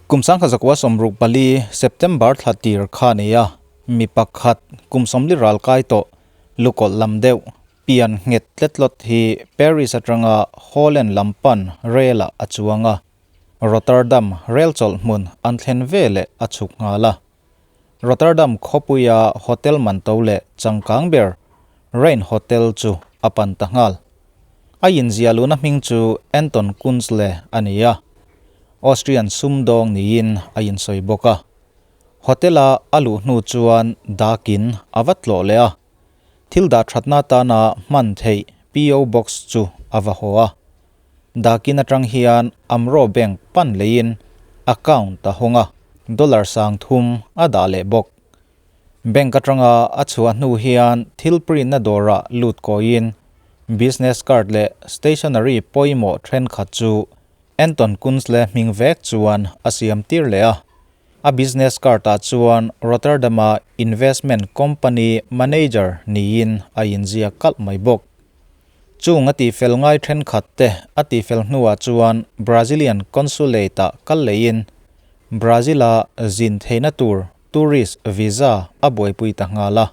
Kum 1964 September thla tir kha a ni a, mi pakhat kum 40 ral kai tawh lukawlh lam deuh pian nghet tletlawt hi Paris atanga Holland lam pan rel ah a chuang a, Rotterdam rel chawlh hmun an thlen veleh a chhuk nghal a. Rotterdam khawpuia hotel man to leh changkang ber Rain Hotel chu a pan ta nghal. A inziah luhna hming chu Anton Kunzle a ni a, Austrian sumdawng niin a insawi bawk a. Hotel-a a luh hnu chuan dakin a va tlawh leh a, thil dah thatna atana hman theih PO Box chu a va haw a. Dakin atang hian Amro Bank pan leiin account a hawng a, dollar 3000 a dah leh bawk. Bank atanga a chhuah hnu hian thil print na dawrah lut kawiin business card leh stationery pawimawh thenkhat chu Anton Kunzle hming vek chuan a siam tir leh a. A business card ah chuan Rotterdam-a investment company manager niin a inziak kalh mai bawk. Chung a tihfel ngai thenkhat te a tihfel hnuah chuan Brazilian consulate ah kal leiin Brazil-a zin theihna tur tourist visa a buaipui ta nghal a.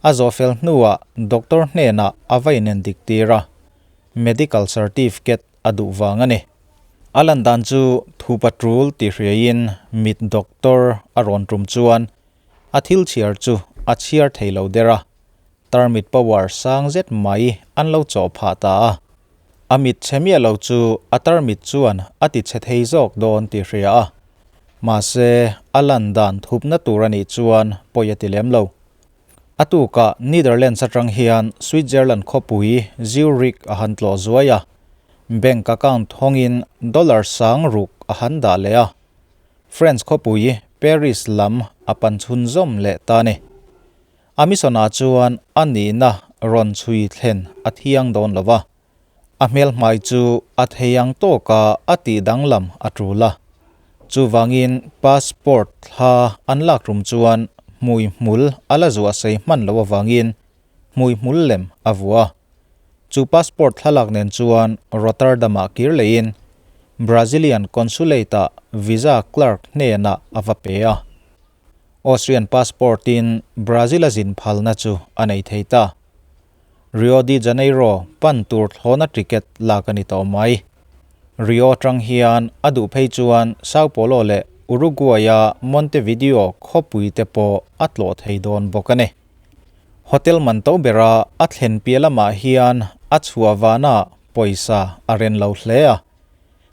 A zawhfel hnuah doctor hnenah a va inen dik tir a, medical certificate a duh vang a ni. A lan dan chu thu patrul ti hriaiin mit doctor a rawn tum chuan a thil chhiar chu a chhiar thei lo der a, tarmit power sang zet mai an lo chawh phah ta a. A mit chhe miah lo chu a tarmit chuan a ti chhe thei zawk dawn tih hria a, mahse a lan dan thupna tur a nih chuan pawi a ti lem lo. A tukah Netherlands atang hian Switzerland khawpui Zurich a han tlawh zuai a, bank account hawngin dollar 6000 a han dah leh a, France khawpui Paris lam a pan chhunzawm leh ta a ni. A mission-ah chuan a nihna rawn chhui thlen a thiang dawn lo va, a hmelhmai chu a thei ang tawka a tih danglam a tul a. Chuvangin passport thla an lak rum chuan hmui hmul a la zuah sei hman loh avangin hmui hmul lem a vuah a. Chu passport thlalak nen chuan Rotterdam-ah kir leiin Brazilian consulate-ah visa clerk hnenah a va pe a. Austrian passport in Brazil a zin phalna chu a nei thei ta. Rio de Janeiro pan tur thlawna ticket lak a ni tawh mai. Rio atang hian a duh phei chuan Sao Paulo leh Uruguay-a Montevideo khawpui te pawh a tlawh thei dawn bawk a ni. Hotel man to bera a thlen piah lamah hian a chhuah vana pawisa a ren lo hle a.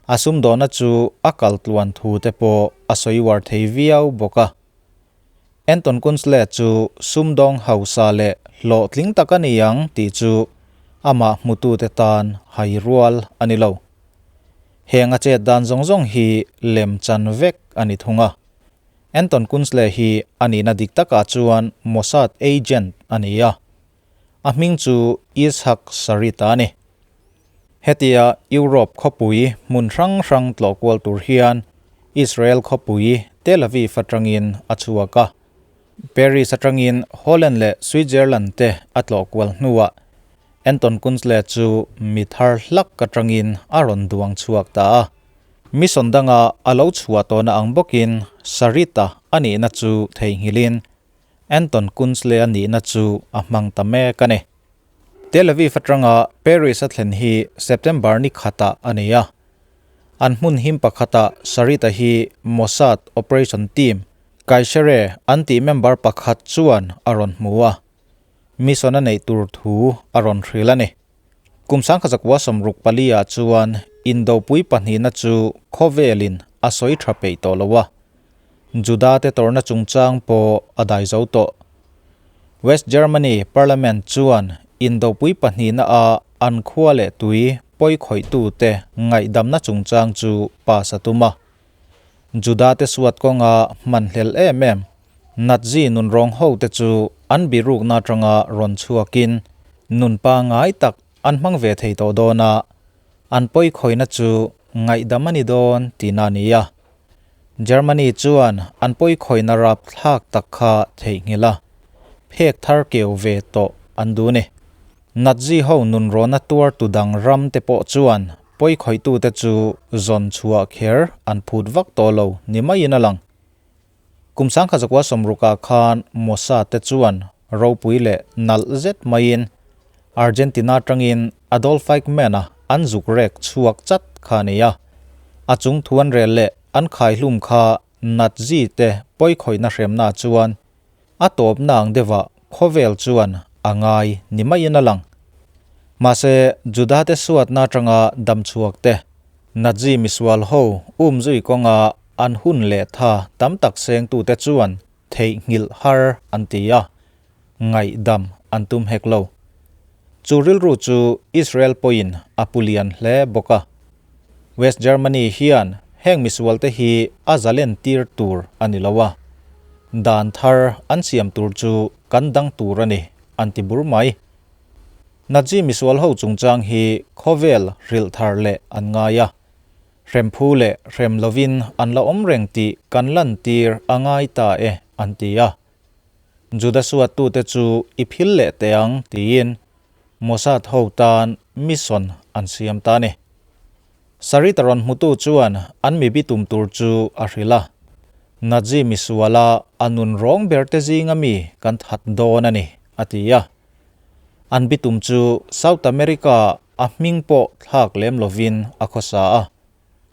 A sumdawhna chu a kal tluan thu te pawh a sawi uar thei viau bawk a. Anton Kunzle chu sumdawng hausa leh hlawhtling tak a ni ang tih chu amah hmutute tan hai rual a ni lo. Heng a chet dan zawng zawng hi lem chan vek a ni thung a. Anton Kunzle hi a nihna dik takah chuan Mossad agent a ni a. A hming chu Ishak Sarita a ni. Hetia Europe khawpui hmun hrang hrang tlawh kual tur hian Israel khawpui Tel Aviv atangin a chhuak a. Paris atangin Holland leh Switzerland te a tlawh kual hnuah Anton Kunzle chu mi thar hlak atangin a rawn duang chhuak ta a. Mission danga a lo chhuah tawhna ang bawkin Sarita a nihna chu theihnghilhin Anton Kunzle a nihna chu a hmang ta mek a ni. Tel Aviv atanga Paris a thlen hi September ni khatah a ni a. An hmun him pakhatah Sarita hi Mossad operation team Kaishere an tih member pakhat chuan a rawn hmu a. Mission a neih tur thu a rawn hrilh a ni. Kum 1964 ah chuan indopui pahnihna chu khawvelin a sawi tha peih tawh lo a. Juda te tawrhna chungchang pawh a dai zo tawh. West Germany Parliament chuan indopui pahnihna a an khua leh tui pawi khawihtute ngaihdamna chungchang chu pass a tum a. Juda te suat kawnga hmanhlel em em Nazi nunrawng ho te chu an birukna atanga rawn chhuakin nun pangngai tak an hmang ve thei tawh dawn a, an pawikhawina chu ngaihdam a ni dawn tihna a ni a. Germany chuan an pawikhawina rapthlak tak kha theihnghilh a, phek thar keu ve tawh an duh a ni. Nazi ho nunrawna tuartu dang ram te pawh chuan pawikhawih-tute chu zawn chhuah kher an phut vak tawh lo ni maiin a lang. Kum 1960-ah khan Mossad te chuan ropui leh nalh zet maiin Argentina atangin Adolf Eichmann-a an zuk rek chhuak chat kha a ni a. A chung thu an rel leh an khaihlum kha Nazi te pawikhawihna hremna chuan A tawpna ang deuhah khawvel chuan a ngai ni maiin a lang. Mahse, Judate suatna atanga dam chhuak te, Nazi misual ho umzui kawnga an hun leh tha tam tak sengtute chuan theihnghilh har an ti a, ngaihdam an tum hek lo. Chu rilru chu Israel pawhin a pu lian hle bawk a. West Germany hian heng misualte hi a zalen tir tur a ni lo a, dan thar an siam tur chu kan dang tur a ni, an ti bur mai. Nazi misual ho chungchang hi khawvel hrilh thar leh an ngai a, hremphu leh hrem lovin an la awm reng tih kan lantir a ngai ta e, an ti a. Juda suattute chu i phil leh teh ang tiin Mossad ho tan mission an siam ta a ni. Sarita rawn hmutu chuan an mi bitum tur chu a hrilh a, Nazi misuala a nun rawng ber te zinga mi kan that dawn a ni, a ti a. An bitum chu South America a hming pawh thlak lem lovin a khawsa a.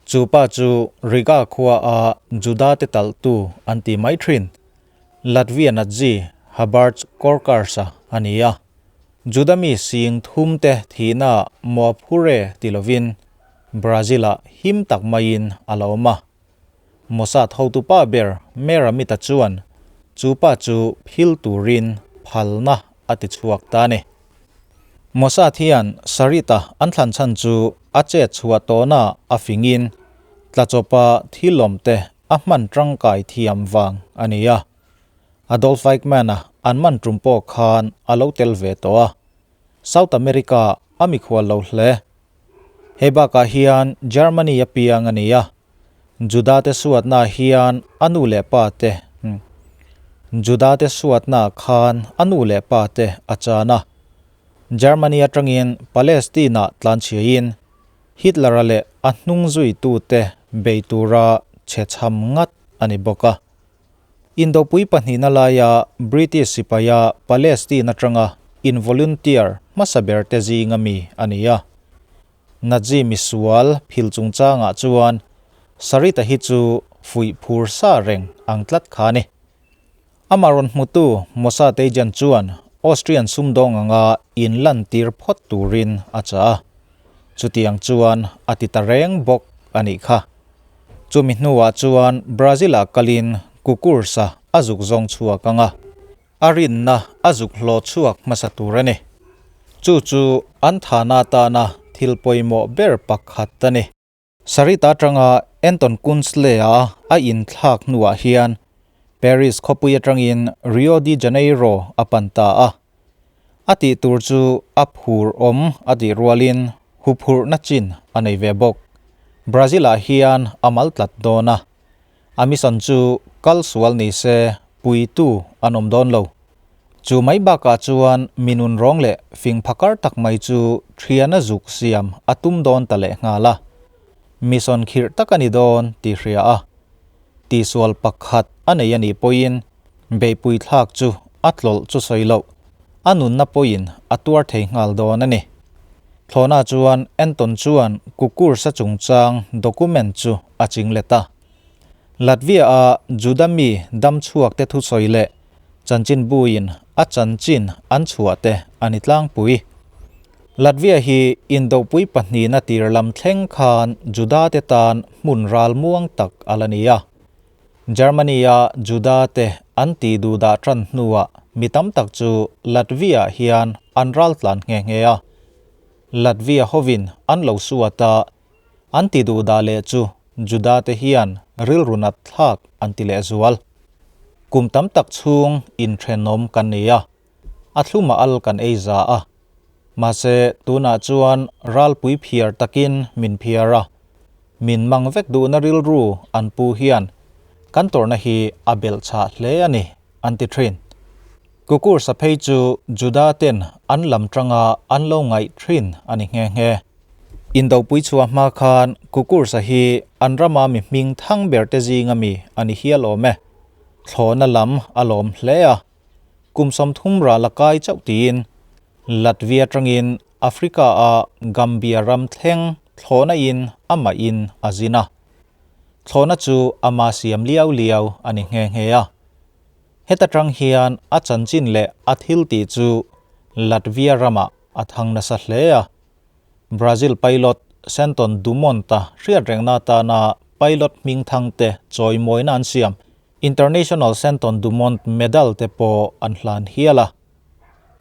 Chu pa chu Riga khua a Juda te talhtu an ti mai thin. Latvia Nazi Haberts Korkars-a a ni a. Juda mi sing thum te thihna Moaphure ti lovin Brazil-ah him tak maiin a la awm a. Mossad hotupa ber Meramita chuan chu pa chu phil turin phalna a ti chhuak ta a ni. Mossad hian Sarita an thlan chhan chu a chet chhuah tawhna a fingin tlachawpa thilawmte a hman tangkai thiam vang a ni a. Adolf Eichmann-a an man tum pawh khan a lo tel ve tawh a, South America a mikhual lo hle. Hei bakah hian Germany a piang a ni a, Juda-te suatna hian a nu leh pa te Juda-te suatna khan a nu leh pa te a chan a. Germany atangin Palestine-ah tlanchhiain Hitler-a leh a hnung zuitute bei tura chhe chham ngat a ni bawk a. Indopui pahnihna laia British sipaia Palestine atanga involunteer hmasa berte zinga mi a ni a. Nazi misual phil chungchangah chuan Sarita hi chu fuih phur sa reng ang tlat kha a ni. Amah rawn hmutu Mossad agent chuan Austrian sumdawng anga inlantir phawt turin a chah a. Chutiang chuan a ti ta reng bawk a nih kha. Chumi hnuah chuan Brazil-ah kalin Kukursa a zuk zawng chhuak ang a, a rinna a zuk hlawh chhuak hmasa tur a ni. Chu chu an thana atana thil pawimawh ber pakhat a ni. Sarita atanga Anton Kunzle-a a inthlak hnuah hian Paris khawpui atangin Rio de Janeiro a pan ta a. A tih tur chu a phur awm a tih rualin huphurhna chin a nei ve bawk. Brazil-ah hian a mal tlat dawn a, a mission chu kal sual ni se puitu an awm dawn lo. Chu mai bakah chuan mi nun rawng leh fing phakar tak mai chu thiana zuk siam a tum dawn ta leh nghal a. Mission khirh tak a ni dawn tih hria a. Tihsual pakhat a nei a nih pawhin beihpui thlak chu a tlawlh chu sawi loh, a nunna pawhin a tuar thei nghal dawn a ni. Thlawhna chuan Anton chuan Kukursa chungchang document chu a ching let a. Latvia-a Juda mi dam chhuakte thusawi leh chanchinbuin a chanchin an chhuah te a ni tlangpui. Latvia hi indopui pahnihna tir lam thleng khan Juda te tan hmun ral muang tak a la ni a. Germany-a Juda te an tih duhdah tan hnuah mi tam tak chu Latvia hian an ral tlan nghe nghe a. Latvia hovin an lo suat a, an ti duhdah leh chu Juda te hian rilru nat thlak an ti leh zual. Kum tam tak chhung inthenawm kan ni a, a thluma al kan ei za a. Mahse, tunah chuan ralpui phiar takin min phiar a, min mang vek duhna rilru an pu hian kan tawrhna hi a belh chhah hle a ni, an ti thin. Kukur saphei chu Juda ten an lam tanga an lo ngaih thin a ni nghe nghe. Indopui chhuah hma khan Kukursa hi an rama mi hming thang ber te zinga mi a ni hial awm e. Thlawhna lam a lawm hle a, kum 30 ral a kai chauh tiin Latvia atangin Africa a Gambia ram thleng thlawhna in amah in a zin a. Thlawhna chu ama siam liau liau a ni nghe nghe a. Heta tang hian a chanchin leh a thil tih chu Latvia ramah a thang nasa hle a. Brazil pilot Santon Dumont-a hriat rengna atana pilot hming thang te chawimawina an siam International Santon Dumont Medal te pawh an hlan hial a.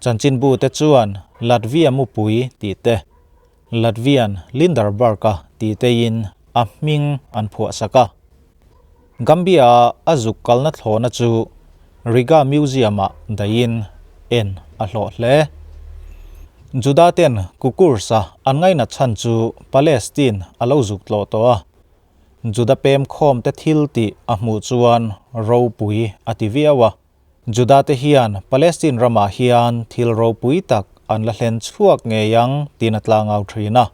Chanchinbu te chuan Latvia mupui tih te, Latvian Linderberg-a tih tein a hming an phuah sak a. Gambia-a a zuk kalna thlawhna chu Riga Museum-ah dahin en a hlawh hle. Juda ten Kukursa an ngainat chhan chu Palestine a lo zuk tlawh tawh a, Juda pem khawm te thil tih a hmuh chuan ropui a ti viau a. Juda te hian Palestine ramah hian thil ropui tak an la hlen chhuak ngei ang tiin a tlangau thin a.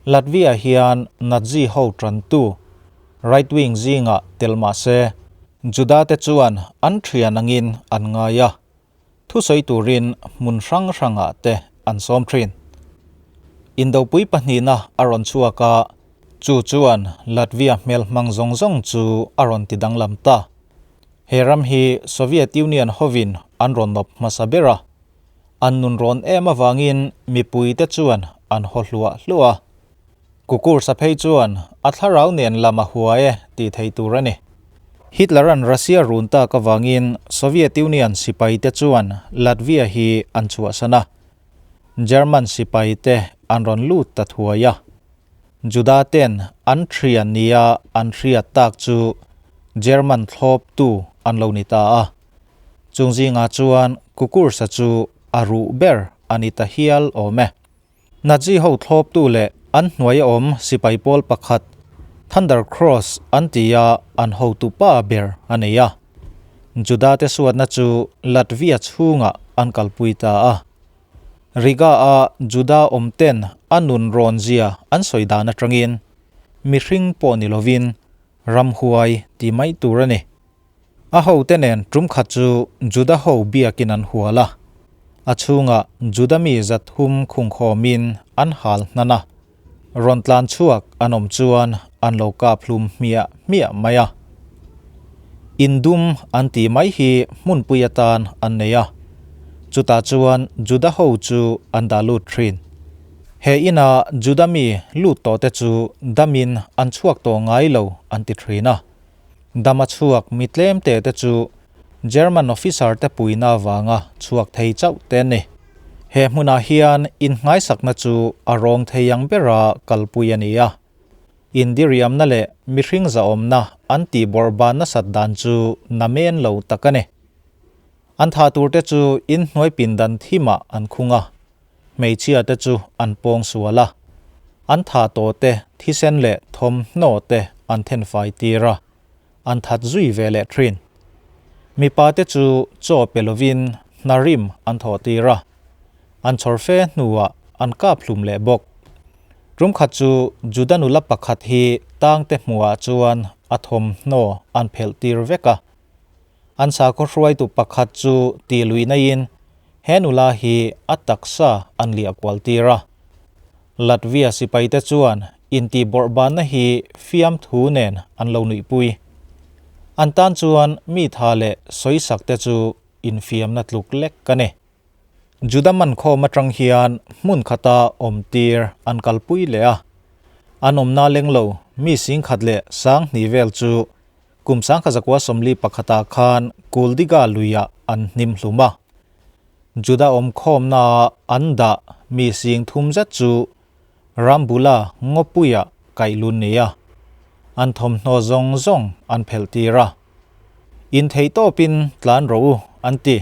Latvia hian Nazi ho tantu right wing zingah tel mah se, Juda te chuan an thian angin an ngai a, thusawi turin hmun hrang hrangah te an sawm thin. Indopui pahnihna a rawn chhuak a, chu chuan Latvia hmel hmang zawng zawng chu a rawn ti danglam ta. He ram hi Soviet Union hovin an rawn nawp hmasa ber a, An nun rawn em avangin mipuite chuan an haw hluah hluah a. Kukur saphei chuan a thlarau nen lam a hua e tih theih tur a ni. Hitler-a'n Russia run tak avangin Soviet Union sipaite chuan Latvia hi an chhuahsan a. German sipaite an rawn lut ta thuai a. Juda ten an thian nia an hriat tak chu German thlawptu an lo ni ta a. Chung zingah chuan Kukursa chu a ruh ber a ni ta hial awm e. Nazi ho thlawptu leh an hnuai a awm sipai pawl pakhat Thunder Cross an ti a an hotu pa ber a nei a. Juda te suatna chu Latvia chhungah an kalpui ta a. Riga a Juda awm ten a nun rawn zia an sawi dan atangin mihring pawh ni lovin ramhuai ti mai tur a ni. A hote nen tum khat chu Juda ho biakin an hual a, a chhungah Juda mi 300 khungkhawmin an hal hnan a, rawn tlan chhuak an awm chuan an lo kap hlum hmiah hmiah mai a. In dum an tih mai hi hmunpui atan an nei a, chutah chuan Juda ho chu an dah lut thin. He ina Juda mi lut tawhte chu damin an chhuak tawh ngai lo an ti thin a. Dama chhuak mi tlem te te chu German officer te puina avanga chhuak thei chauh te a ni. He hmunah hian innghaisakna chu a rawng thei ang bera kalpui a ni a. Indiriamna leh mihring zahawmna an tihbawrh ban nasat dan chu namen lo tak a ni. An thah tur te chu inhnuai pindan thimah an khung a, hmeichhia te chu an pawng sual a, an tha tawh te thisen leh thawmhnaw te an thenfai tir a, an that zui ve leh thin. Mipa te chu chaw pe lovin hna rim an thawh tir a, an chhawr fe hnuah an kap hlum leh bawk. Tum khat chu Juda nula pakhat hi tangte hmuhah chuan a thawmhnaw an phelh tir vek a, An sakhaw hruaitu pakhat chu tih lui naiin he nula hi a taksa an liah kual tir a. Latvia sipaite chuan intihbawrhbanna hi fiamthu nen an lo nuihpui. An tan chuan mi tha leh sawisakte chu infiamna tluk lek a ni. Juda mankhawm atang hian hmun khata awm tir an kalpui leh a, an awmna leng lo mi 10,000 leh 2000 vel chu kum 1941 khan Kuldiga luiah an hnim hlum a. Juda awmkhawmna an dah mi 30,000 zet chu Rambula ngawpuiah kaihlun ni a, an thawmhnaw zawng zawng an phelh tir a. In theih tawpin tlan rawh u, an ti.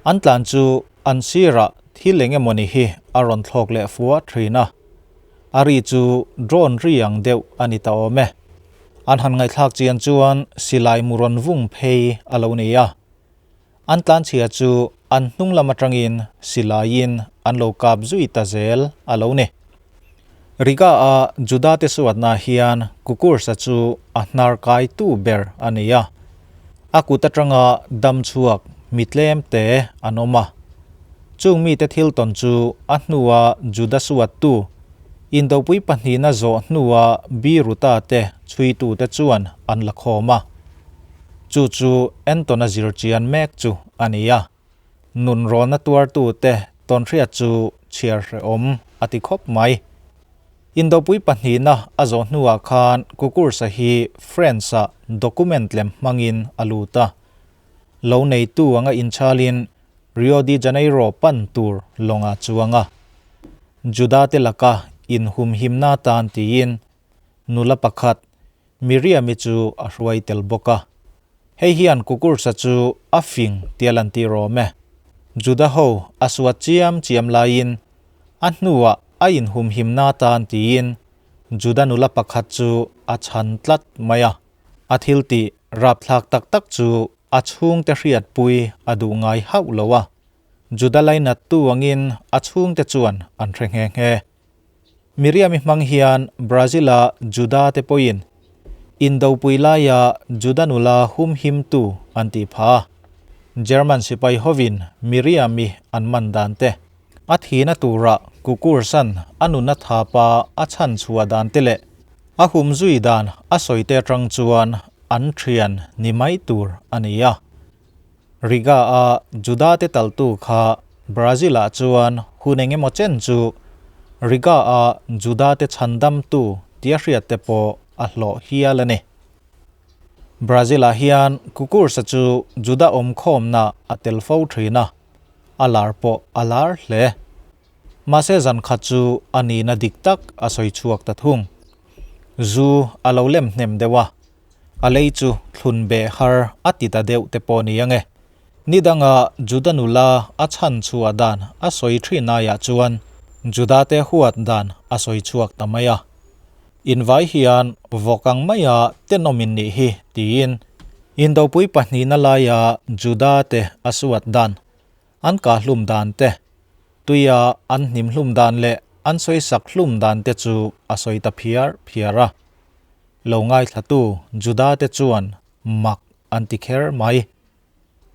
An tlan chu an sirah thil eng emawni hi a rawn thlawk leh fua thin a. A ri chu drone ri ang deuh a ni ta awm e. An han ngaihthlak chian chuan silai mu rawn vung phei a lo ni a. An tlanchhia chu an hnung lam atangin silaiin an lo kap zui ta zel a lo ni. Riga-a Juda-te suatna hian Kukursa chu a hnar kaitu ber a ni a. A kut atanga dam chhuak mi tlem te an awm a. Chung mite thil tawn chu a hnua Juda suattu Indopui pahnihna zawh hnua Biruta te chhuitute chuan an la khawm a. Chu chu Anton-a zirchian mek chu a ni a. Nunrawna tuartute tawnhriat chu chhiar hrehawm a ti khawp mai. Indopui pahnihna a zawh hnuah khan Kukursa hi France-ah document lem hmangin a lut a. Lo neitu anga inchalin Rio de Janeiro pan tur lawngah chuang a. Juda-te laka inhumhimna tan tiin nula pakhat Miriam-i chu a hruai tel bawk a. Hei hian Kukursa chu a fing tia lantir awm e. Juda ho a suat chiam chiam laiin a hnuah a inhumhimna tan tiin Juda nula pakhat chu a chhan tlat mai a. A thil tih rapthlak tak tak chu a chhungte hriatpui a duh ngai hauh lo a. Juda lainattu angin a chhungte chuan an hre nghe nghe. Miriam-i hmang hian Brazil-a Juda te pawhin Indopui laia Juda nula humhimtu an tih phah a. German sipai hovin Miriam-i an man dan te, a thihna tura Kukursan a nuna thapa a chhan chhuah dan te leh a hum zui dan a sawi te atang chuan an thian ni mai tur a ni a. Riga-a Juda te taltu kha Brazil-ah chuan hun eng emaw chen chu Riga-a Juda te chhandamtu tia hriat te pawh a hlawh hial a ni. Brazil-ah hian Kukursa chu Juda awmkhawmna a tel fo thin a, a lar pawh a lar hle. Mahse zan khat chu a nihna dik tak a sawi chhuak ta thung. Zu a lo lem hnem deuh a, A lei chu thlun beh har a ti ta deuh te pawh ni ang e. Ni danga Juda nula a chhan chhuah dan a sawi thin aiah chuan Juda te huat dan a sawi chhuak ta mai a. Invai hian vawk ang maia tenawm in nih hi tiin Indopui pahnihna laia Juda te a suat dan, an kah hlum dan te, tuia an hnim hlum dan leh an sawisak hlum dan te chu a sawi ta phiar phiar a. Lo ngaithlatu Juda-te chuan mak an ti kher mai.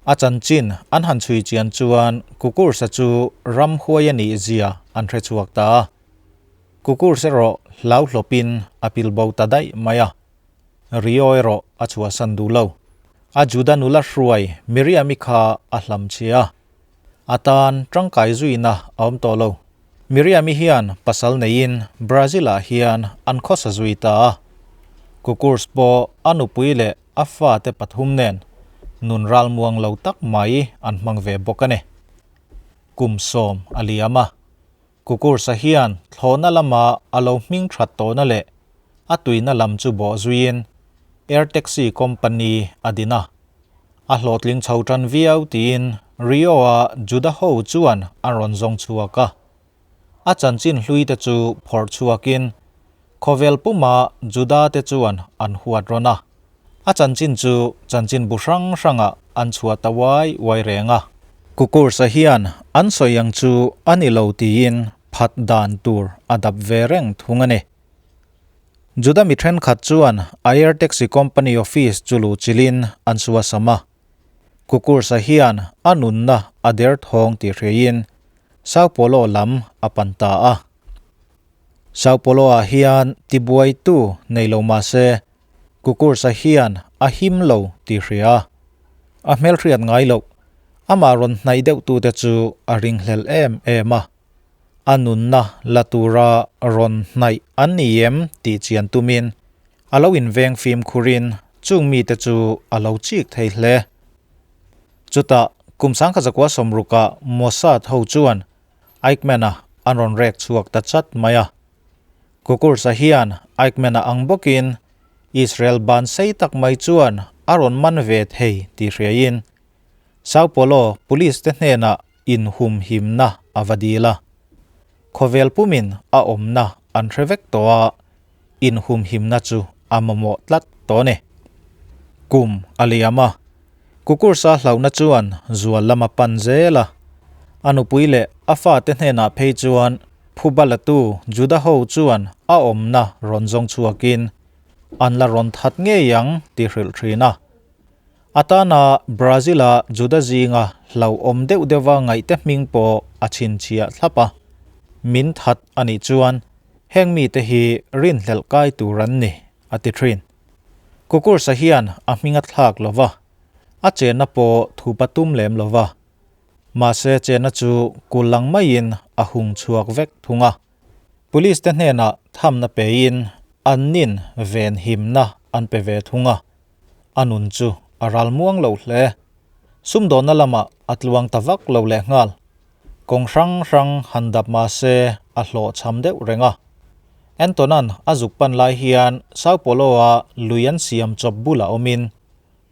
A chanchin an han chhui chian chuan Kukursa chu ramhuai a nih zia an hre chhuak ta a. Kukurs erawh hlau hlawpin a pil bo ta daih mai a. Rio erawh a chhuahsan duh lo. A Juda nula hruai Miriam-i kha a hlam chhia a. A tan tangkai zuina a awm tawh lo. Miriam-i hian pasal neiin Brazil-ah hian an khawsa zui ta a. Kukurs pawh a nupui leh a fate pathum nen nun ralmuang lo tak mai an hmang ve bawk a ni. Kum sawm a liam a. Kukursa hian thlawhna lama a lo hming that tawhna leh a tuina lam chu bawh zuiin Air Taxi Company a din a. A hlawhtling chho tan viau tiin Rio-a Juda ho chuan an rawn zawng chhuak a. A chanchin hlui te chu phawrh chhuakin khawvel puma Juda te chuan an huat rawn a. A chanchin chu chanchin bu hrang hrangah an chhuah ta uai uai reng a. Kukursa hian an sawi ang chu a ni lo tiin phat dan tur a dap ve reng thung a ni. Juda mi thenkhat chuan Air Taxi Company office chu luh chilhin an suasam a. Kukursa hian a nunna a der thawng tih hriaiin Sao Paulo lam a pan ta a. Sao Paulo-ah hian tibuaitu nei lo mah se Kukursa hian a him lo tih hria a. A hmelhriat ngai loh, amah rawn hnaih deuhtute chu a ringhlel em em a. A nunna la tura rawn hnaih an ni em tih chian tumin a lo inveng fimkhurin chung mite chu a lo chik thei hle. Chutah kum sangkhat zakua sawmrukah Mossad ho chuan Eichmann-a an rawn rek chhuak ta chat mai a. Kukursa hian Eichmann-a ang bawkin Israel ban sei tak mai chuan a rawn man ve thei tih hriaiin Sao Paulo Police te hnenah inhumhimna a va dil a. Khawvel pumin a awmna an hre vek tawh a, inhumhimna chu a mamawh tlat tawh a ni. Kum a liam a, Kukursa hlauhna chuan zual lam a pan zel a. A nupui leh a fate hnenah phei chuan Phuba latu Juda ho chuan a awmna rawn zawng chhuakin an la rawn that ngei ang tih hrilh thin a. A tana Brazil-a Juda zinga hlauhawm deuh deuha ngaihte hming pawh a chhinchhiah thlap a. Min that a nih chuan heng mite hi rinhlelh kai tur an ni, a ti thin. Kukursa hian a hming a thlak lo va, a chenna pawh thup a tum lem lo va. Mahse chenna chu kul lang maiin a hung chhuak vek thung a. Police te hnenah thamna pein an nin ven himna an pe ve thung a, a nun chu a ral muang lo hle. Sumdawnna lamah a tluang ta vak lo lehnghal. Kawng hrang hrang han dap mahse a hlawhchham deuh reng a. Antonan a zuk pan lai hian Sao Paulo-a lui an siam chawp bulah awmin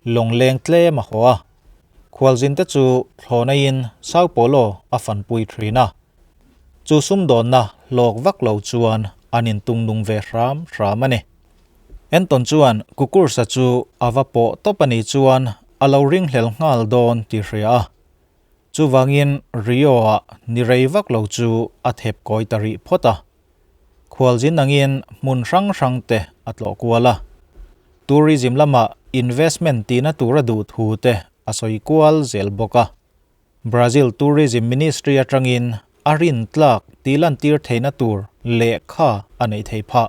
Lawngleng tlem a haw a, khualzinte chu thlawhnaiin Sao Paulo a fanpui thin a. Chu sumdawnna hlawk vak lo chuan an intung nung ve hram hram a ni. Anton chuan Kukursa chu a va pawh tawp a nih chuan a lo ringhlel nghal dawn tih hria a. Chuvangin Rio-ah ni rei vak lo chu a thep kawi ta rih phawt a. Khualzin angin hmun hrang hrang te a tlawh kual a. Tourism lamah investment tihna tura duh thu te a sawi kual zel bawk a. Brazil Tourism Ministry atangin a rin tlak tih lantir theihna tur lehkha a neih theih phah.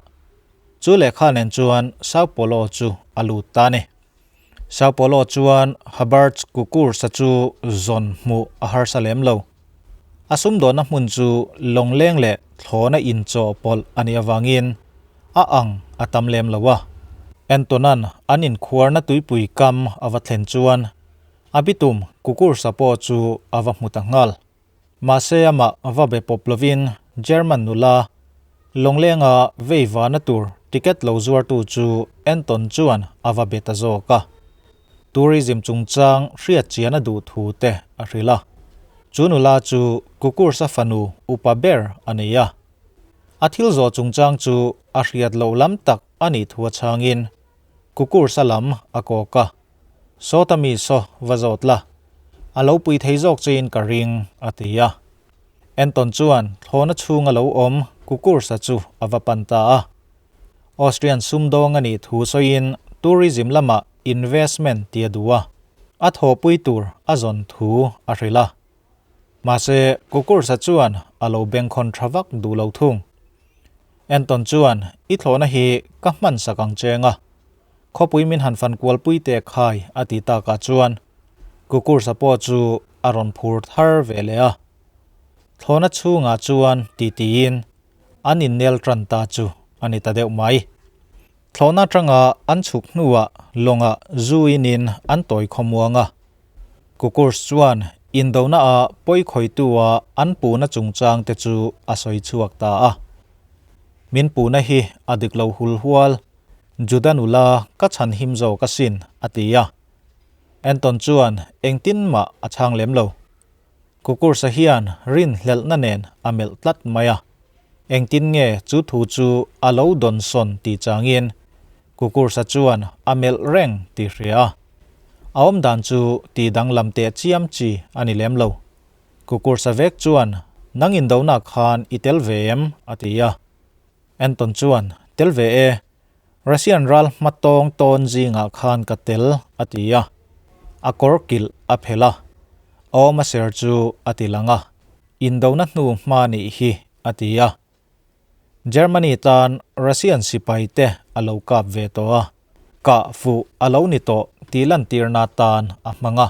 Chu lehkha nen chuan Sao Paulo chu a lut ta a ni. Sao Paulo chuan Haberts Kukursa chu zawn hmuh a harsa lem lo. A sumdawnna hmun chu lawngleng leh thlawna inchawhpawlh a nih avangin a ang a tam lem lo a. Antonan an inkhuarna tuipui kam a va thlen chuan a bitum Kukursa pawh chu a va hmu ta nghal. Mahse amah va be pawp lovin German nula lawnglenga vei vana tur ticket lo zuartu chu Anton chuan a va be ta zawk a. Tourism chungchang hriat chian a duh thu te a hrilh a. Chu nula chu Kukursa fanu upa ber a ni a. A thil zawh chungchang chu a hriat loh lam tak a nih thu a chhangin Kukursa lam a kawk a. Sawta mi saw va zawt la, a lo pui thei zawk chein ka ring, a ti a. Anton chuan thlawhna chhunga lo awm Kukursa chu a va pan ta a. Austrian sumdawng a nih thu sawiin tourism lamah investment ti a duh a, a thawhpui tur a zawn thu a hrilh a. Mahse, Kukursa chuan a lo bengkhawn tha vak duh lo thung. Anton chuan, I thlawhna hi ka hman sak ang cheng a, khawpui min han fan kualpui teh khai a ti takah chuan Kukursa pawh chu a rawn phur thar ve leh a. Thlawhna chhungah chuan titiin an innel tan ta chu a ni ta deuh mai. Thlawhna atanga an chhuk hnuah lawngah zu inin an tawi khawmuang a. Kukurs chuan indona ah pawi khawitua an puhna chungchang te chu a sawi chhuak ta a. Min puhna hi a dik lo hul hual, Juda nula ka chhan him zawk asin, a ti a. Anton chuan engtin mah a chhang lem lo. Kukursa hian rinhlelhna nen a melh tlat mai a, engtin nge chu thu chu a lo dawnsawn tih changin Kukursa chuan a melh reng tih hria a, a awmdan chu tih danglam teh chiam chi a ni lem lo. Kukursa vek chuan, Nang indona khan i tel ve em? a ti a. Anton chuan, Tel ve e, Russian ral hma tawng tawn zingah khan ka tel, a ti a. A kawr kilh a phelh a, awm a ser chu a ti lang a, Indona hnu hma nih hi, a ti a. Germany tan Russian sipai te a lo kap ve tawh a, kah fuh a lo ni tawh tih lantirna tan a hmang a.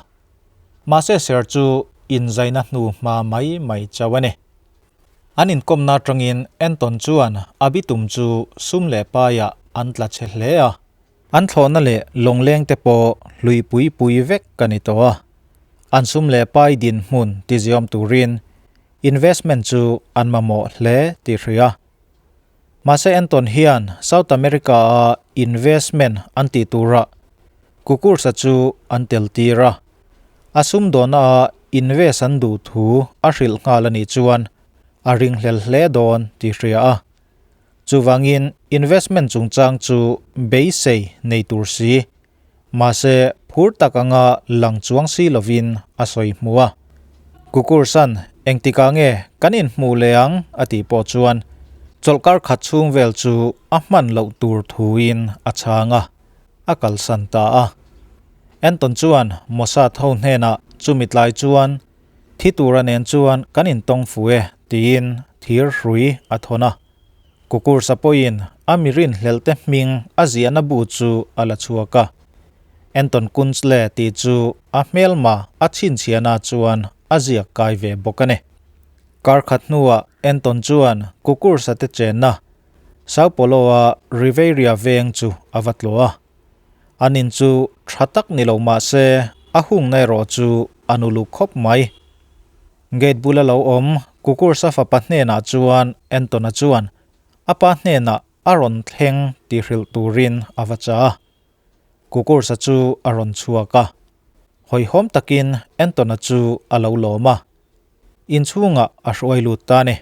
Mahse ser chu inzaina hnu hma mai mai chauh a ni. An inkawmna atangin Anton chuan a bitum chu sum leh paiah an tla chhe hle a. An thlawhna leh lawngleng te pawh hlui pui pui vek ka ni tawh a. An sum leh pai dinhmun tiziawm turin investment chu an mamawh hle tih hria. Mahse Anton hian South America-a investment an tih turah Kukursa chu an tel tir a. A sumdawnna-a invest an duh thu a hrilh nghal a nih chuan a ringhlel hle dawn tih hria a. Chuvangin investment chungchang chu beisei nei tur si, mahse phur tak anga lang chuang si lovin a sawi hmu a. Kukursan. Engtikah nge kan inhmuh leh ang a tih pawh chuan chawlhkar khat chhung vel chu a hman loh tur thuin a chhang a, a kalsan ta a. Anton chuan Mossad ho hnenah chumi tlai chuan thi tura nen chuan kan intawng fu e tiin thir hrui a thawn a. Kukursa pawhin a mi rinhlelh te hming a ziahna bu chu a la chhuak a. Anton Kunzle tih chu a hmelma a chhinchhiahna chuan a ziak kai ve bawk a ni. Kar khat hnuah Anton chuan Kukursa te chenna Sao Paulo-a Ribeira veng chu a va tlawh a. An in chu tha tak ni lo mah se a hungna erawh chu a nulu khawp mai. Gate bula lo awm Kukursa fapa hnenah chuan Anton-a chuan a pa hnenah a rawn thleng tih hrilh turin a va cha a. Kukursa chu a rawn chhuak a. Hawihhawm takin Anton-a chu a lo lawm a. Inchhungah a hruai lut ta a ni.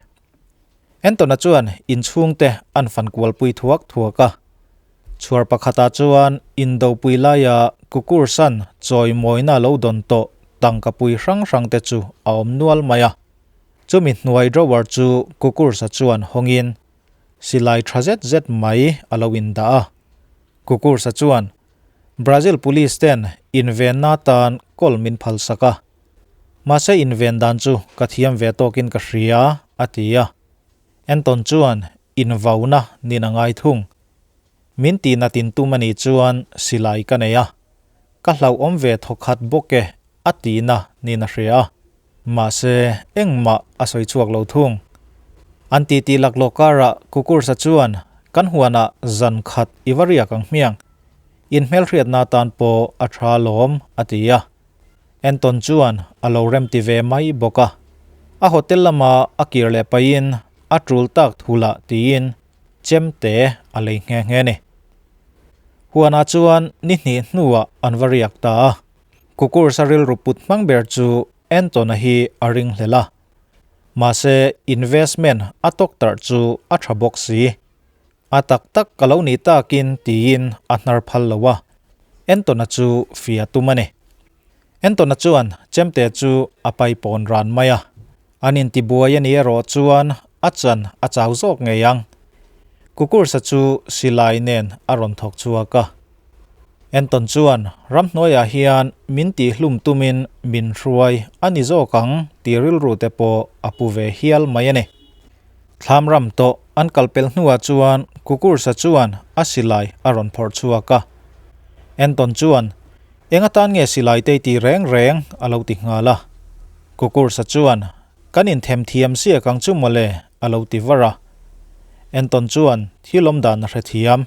Anton-a chuan inchhungte an fan kualpui thuak thuak a. Chhuar pakhatah chuan indopui laia Kukursan chawimawina lo dawn tawh tangkapui hrang hrangte chu a awm nual mai a. Chumi hnuai drawer chu Kukursa chuan hawngin silai tha zet zet mai a lo indah a. Kukursa chuan Brazil Police ten invenna tan kawl min phalsak a. Mahse inven dan chu ka thiam ve tawkin ka hria, a ti a. Anton chuan invauna nin a ngai thung. Min tihnat in tum a nih chuan silai ka nei a. Ka hlauhawm ve thawkhat bawk e, a tihna nin a hria a. Mahse engmah a sawi chhuak lo thung. An titi laklawh karah Kukursa chuan kan huanah zan khat i va riak ang hmiang. Inhmelhriatna atan pawh a tha lawm, a ti a. Anton chuan a lo remti ve mai bawk a. A hotel lama a kir leh pahin a tul tak thulah tiin chemte a lei nghe nghe a ni. Huanah chuan ni hnih hnuah an va riak ta a. Kukursa rilru put hmang ber chu Anton-a hi a ringhlel a. Mahse investment a tawk tarh chu a tha bawk si. A tak tak ka lo nih takin tiin a hnar phal lo a, Anton-a chu fia tum a ni. Anton-a chuan chemte chu a paipawn ran mai a, an intibuai a ni erawh chuan a chan a chau zawk ngei ang. Kukursa chu silai nen a rawn thawk chhuak a. Anton chuan ramhnuaiah hian min tihhlum tumin min hruai a ni zawk ang tih rilru te pawh a pu ve hial mai a ni. Thlam ram tawh an kal pel hnuah chuan Kukursa chuan a silai a rawn phawrh chhuak a. Anton chuan, Eng atan nge silai te i ti reng reng? a lo ti nghal a. Kukursa chuan, Kan inthem thiam siak ang chu mawle a lo ti var a. Anton chuan thil awm dan a hrethiam.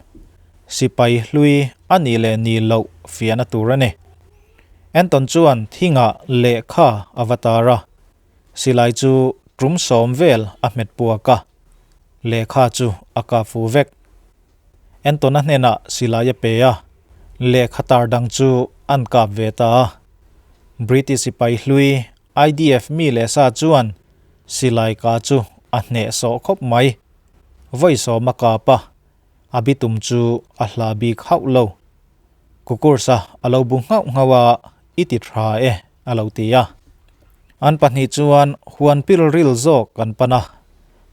Sipai hlui a nih leh nih loh fiahna tur a ni. Anton chuan thingah lehkha a va tar a. Silai chu tum sawm vel a hmet puak a, lehkha chu a kap fu vek. Anton-a hnenah silai a pe a, lehkha tar dang chu an kap ve ta a. British sipai hlui IDF mi leh sa chuan silai ka chu a hneh sawh khawp mai. Vawi sawm a kap a, a bitum chu a hla bik hauh lo. Kukursa a lo bu nghauh nghauh a, I ti tha e, a lo ti a. An pahnih chuan huan pil ril zawk an pan a,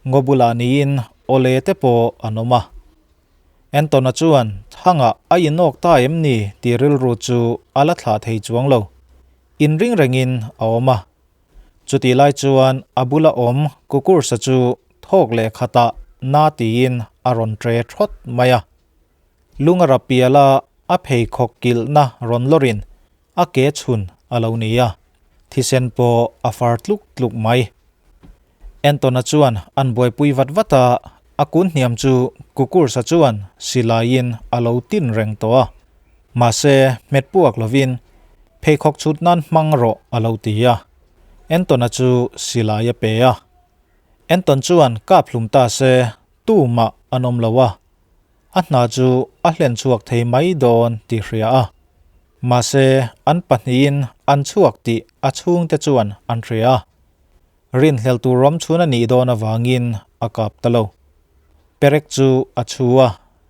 ngaw bulah niin awle te pawh an awm a. Anton-a chuan thangah a inawk ta em ni tih rilru chu a la thlah thei chuang lo. Inring rengin a awm a. Chutih lai chuan a bula awm Kukursa chu thawk leh khatah na tiin a rawn tre thawt mai a. Lunga ra piala a pheikhawk kilhna rawn lawrin a ke chhun a lo ni a, thisen pawh a far tluk tluk mai. Anton-a chuan an buaipui vat vat a, a kun hniam chu Kukursa chuan silaiin a lo tin reng tawh a. Mahse, hmet puak lovin pheikhawk chhut nan hmang rawh a lo ti a. Anton-a chu silai a pe a. Anton chuan kap hlum ta se tumah an awm lo a. A hna chu a hlen chhuak thei mai dawn tih hria a. Mahse, an pahnihin an chhuak tih a chhungte chuan an hria a. Rinhlel tur rawm chhun a nih dawn avangin a kap ta lo. Perek chu a chhu a,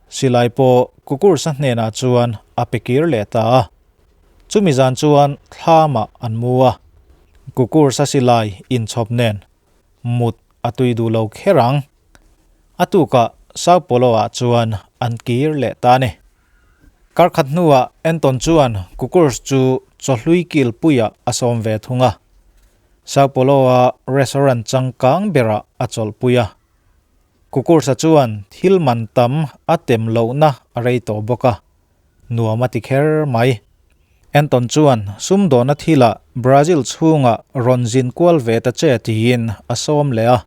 silai pawh Kukursa hnenah chuan a pe kir leh ta a. Chumi zan chuan thlamah an mu a. Kukursa silai inchhawp nen mut a tui duh lo kher ang. A tukah Sao Paulo-ah chuan an kir leh ta a ni. Kar khat hnuah Anton chuan Kukurs chu chawhlui kil puiah a sawm ve thung a. Sao Paulo-a restaurant changkang berah a chawlhpui a. Kukursa chuan thil man tam a tem lohna a rei tawh bawk a, nuam a ti kher mai. Anton chuan sumdawna thilah Brazil chhungah rawn zin kual ve ta che tiin a sawm leh a.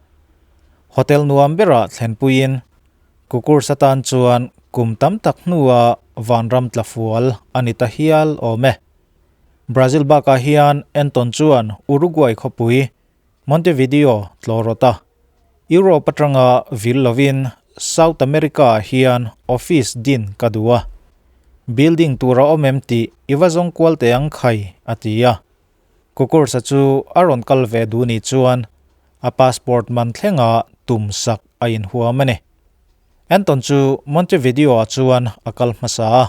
Hotel nuam berah thlenpuiin Kukursa tan chuan kum tam tak hnua vanram tla fual a ni ta hial awm e. Brazil bakah hian Anton chuan Uruguay khawpui Montevideo tlawrawta Europe atanga vil lovin South America ah hian office din ka duh a, building tur a awm em tih i va zawng kual teh ang khai a ti a. Kukursa chu a rawn kal ve duh nih chuan a passport man thlenga tum sak a inhuam a ni. Anton chu Montevideo ah chuan a kal hmasa a,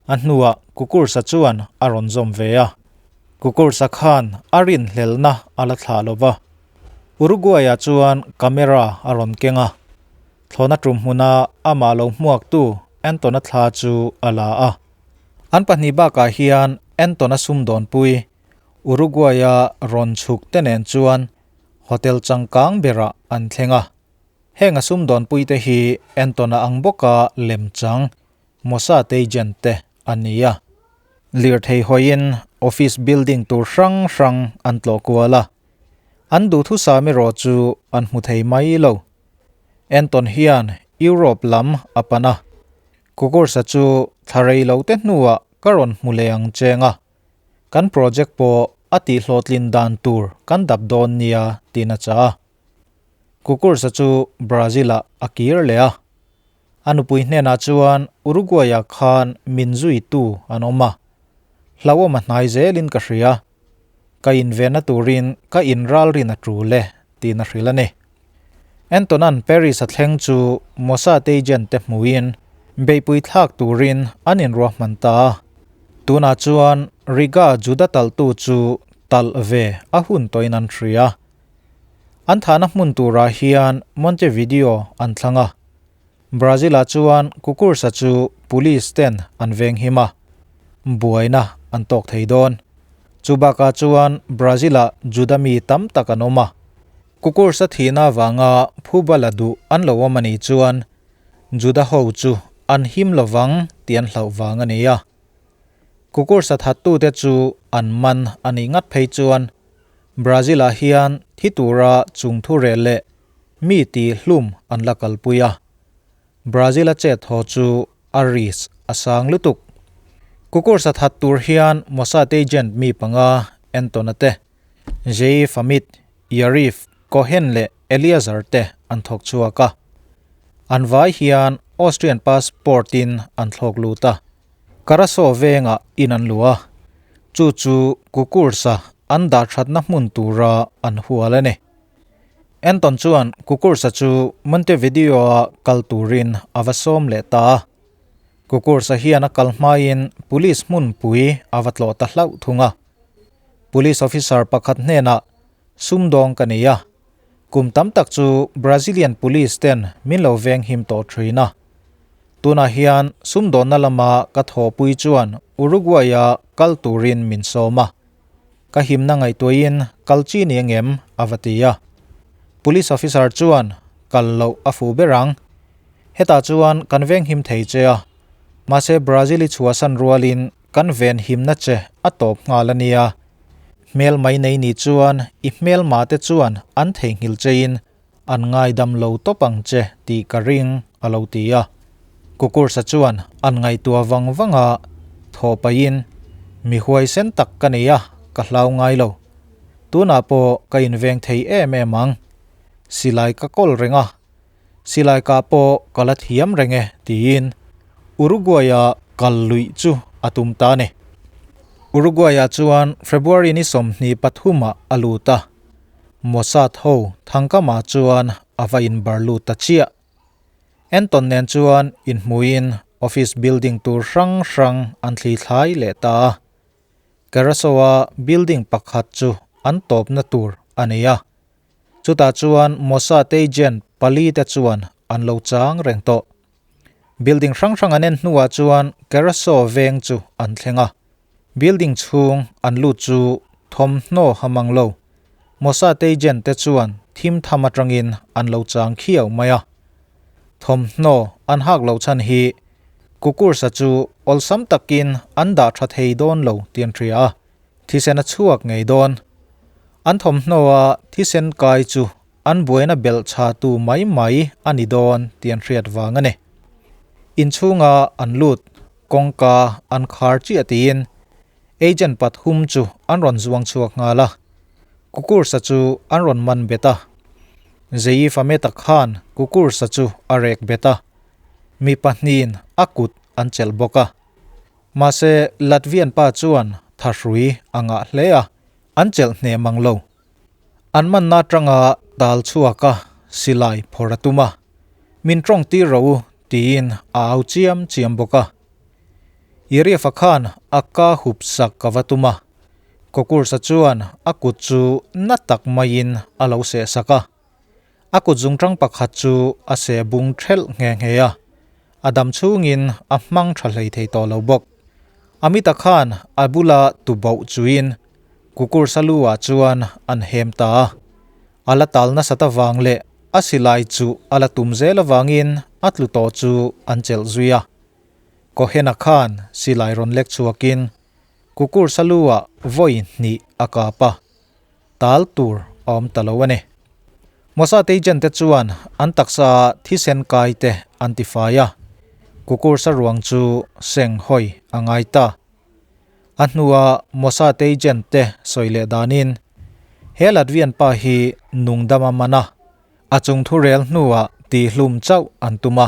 a hnuah Kukursa chuan a rawn zawm ve a. Kukursa khan a rinhlelhna a la thlah lo va, Uruguay-ah chuan camera a rawn keng a, thlawhna tum hmuna amah lo hmuaktu Anton-a thla chu a la a. An pahnih bakah hian Anton-a sumdawnpui Uruguay-a rawn chhuk te nen chuan hotel changkang berah an thleng a. Heng a sumdawnpui te hi Anton-a ang bawka lemchang Mossad agent te a ni a. Lirthei hawiin office building tur hrang hrang an tlawh kual a. An duhthusam erawh chu an hmu thei mai lo. Anton hian Europe lam a pan a, Kukursa chu thla rei lo te hnuah ka rawn hmu leh ang cheng a, kan project pawh a tihhlawhtlin dan tur kan dap dawn nia tiin a chah a. Kukursa chu Brazil-ah a kir leh a. A nupui hnenah chuan Uruguay-ah khan min zuitu an awm a, hlauhawm a hnai zelin ka hria. Ka invenna turin ka inralrin a tul e, tiin a hrilh a ni. Antonan Paris a thleng chu Mossad agent te hmuin beihpui thlak turin an inruahman ta a. Tunah chuan Riga Juda talhtu chu talh ve a hun tawhin an hria. An thahna hmun turah hian Montevideo an thlang a. Brazil-ah chuan Kukursa chu police ten an veng him a, buaina an tawk thei dawn. Chu bakah chuan Brazil-ah Juda mi tam tak an awm a. Kukursa thihna avanga phuba la duh an lo awm a nih chuan Juda ho chu an him lovang tih an hlauh vang a ni a. Kukursa thattute chu an man a nih ngat phei chuan Brazil-ah hian thi tura chungthu rel leh mi tih hlum an la kalpui a, Brazil-a chet haw chu a risk a sang lutuk. Kukursa that tur hian Mossad agent mi panga Anton-a te, Jaif Amit, Yarif Cohen leh Eliezer te an thawk chhuak a. An vai hian Austrian passport-in an thlawk lut a, Karaso vengah in an luh a, chu chu Kukursa an dah thatna hmun tura an hual a ni. Anton chuan Kukursa chu Montevideo-a kal turin a va sawm leh ta a. Kukursa hian a kal hmain police hmunpui a va tlawh ta hlauh thung a. Police officer pakhat hnenah sumdawng ka nei a, kum tam tak chu Brazilian police ten min lo venghim tawh thin a. Tunah hian sumdawnna lama ka thawhpui chuan Uruguay-a kal turin min sawm a. Ka himna ngaihtuahin kal chi ni angem? a va ti a. Police officer chuan kal loh a fuh ber ang. Hetah chuan kan venghim thei che a, mahse Brazil i chhuahsan rualin kan venhimna che a tawp nghal a nia. Hmel mai nei ni chuan i hmelma te chuan an theihnghilh chein an ngaidam lo tawp ang che tih ka ring, a lo ti a. Kukursa chuan an ngaihtuah vang vang a, thaw pahin, Mi huaisen tak ka nei a, ka hlau ngai lo. Tunah pawh ka inveng thei em em ang. Silai ka kawl reng a, silai kah pawh ka la thiam reng e, tiin Uruguay-a kal luih chu a tum ta a ni. Uruguay-ah chuan February ni 23 ah a lut a. Mossad ho thangkamah chuan a va inbar lut ta chiah. Anton nen chuan inhmuin office building tur hrang hrang an thli thlai leh ta a. Kerasoa building pakhat chu an tawpna tur a nei a. Chutah chuan Mossad agent palite chuan an lo chang reng tawh. Building hrang hrang an en hnuah chuan Keraso veng chu an thleng a. Building chhung an lut chu thawmhnaw ha mang lo. Mossad agent te chuan thim tham atangin an lo chang khiau mai a. Thawmhnaw an hak loh chhan hi Kukursa chu awlsam takin an dah tha thei dawn lo tih an hria a, thisen a chhuak ngei dawn. An thawmhnawa thisen kai chu an buaina belh chha tu mai mai a ni dawn tih an hriat vang a ni. Inchhunga an lut, kawngka an khar chiah tiin agent pathum chu an rawn zuang chhuak nghal a, Kukursa chu an rawn man bet a. Zeii Fameta khan Kukursa chu a rek bet a, mi pahnihin a kut an chelh bawk a. Mahse Latvian pa chuan thahrui a ngah hle a, an chelh hneh mang lo. An manna atanga tal chhuak a, silai phawrh a tum a. Min tawng tir rawh u tiin a au chiam chiam bawk a. Yeriafa khan a ka hup sak ka va tum a, Kokursa chuan a kut chu na tak maiin a lo seh sak a. A kut zungtang pakhat chu a seh bung thelh nghe nghe a, a dam chhungin a hmang tha hlei thei tawh lo bawk. Amita khan a bula tubauh chuin Kukur salu ah chuan an hem ta a, a la tal nasat avang leh a silai chu a la tum zel avangin a tlu tawh chu an chelh zui a. Kohena khan silai rawn lek chhuakin Kukur salu ah vawi hnih a kap a, tal tur a awm ta lo a ni. Mossad agent te chuan an taksa ah thisen kai te an ti fai a, Kukur saruang chu seng hawi a ngai ta. A hnua Mossad agent te sawi leh danin he Latvian pa hi nungdam a man a, a chung thu rel hnuah tihhlum chauh an tum a.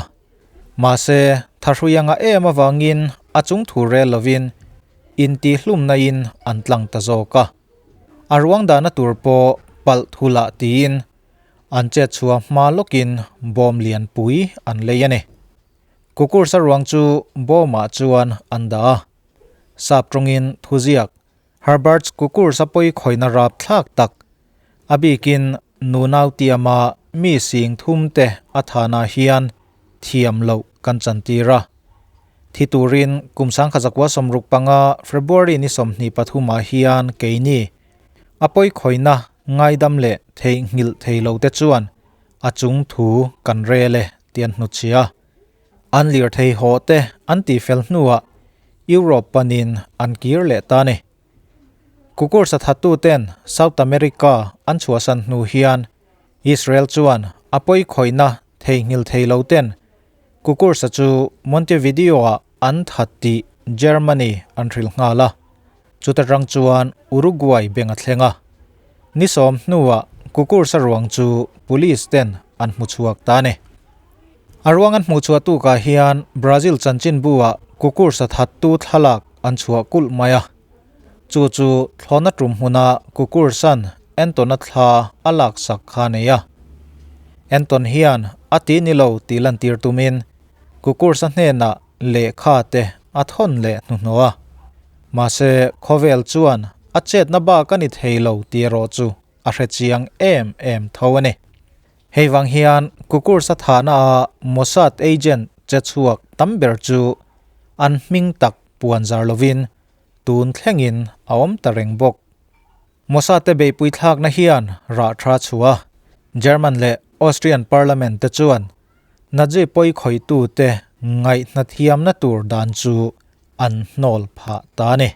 Mahse, thahrui anga em avangin a chung thu rel lovin intihhlumna in an tlang ta zawk a. A ruang dahna tur pawh palh thulah tiin an chetchhuah hma lawkin bawm lianpui an lei a ni. Kukursa ruang chu bawmah chuan an dah a, sap tawngin thuziak Herbert's Kukursa pawi khawihna rap thlak tak, a bikin nunau tiama mi sing thum te a thanah hian thiam loh kan chantir a. Thi turin kum 1965 February ni 23 ah hian keini a pawi khawihna ngaidam leh theihnghilh thei lo te chuan a chung thu kan rel e tih an hnutchhia a. An lirthei haw te an tihfel hnuah Europe panin an kir leh ta a ni. Kukur sathattu ten South America an chhuahsan hnu hian Israel chuan a pawi khawihna theihnghilh thei lo ten Kukursa chu Montevideo-ah an that tih Germany an hrilh nghal a. Chuta rang chuan Uruguay beng a thleng a. Ni sawm hnuah Kukursa ruang chu police ten an hmu chhuak ta a ni. A ruang an hmuh chhuah tukah hian Brazil chanchinbu-ah Kukursa thattu thlalak an chhuah kulh mai a. Chu chu thlawhna tum hmuna Kukursan Anton-a thla a laksak kha a nei a. Anton hian a ti ni lo tih lantir tumin Kukursa hnenah lehkha te a thawn leh hnuhnawh a. Mahse, khawvel chuan a chetna bak a ni thei lo tih erawh chu a hre chiang em em tho a ni. Hei vang hian Kukursa thahna a Mossad agent che chhuak tam ber chu an hming tak puan zar lovin tun thlengin a awm ta reng bawk. Mossad te beihpui thlakna hian rah tha chhuah a, German leh Austrian parliament te chuan Nazi pawi khawihtute ngaihhnathiamna tur dan chu an hnawl phah ta a ni.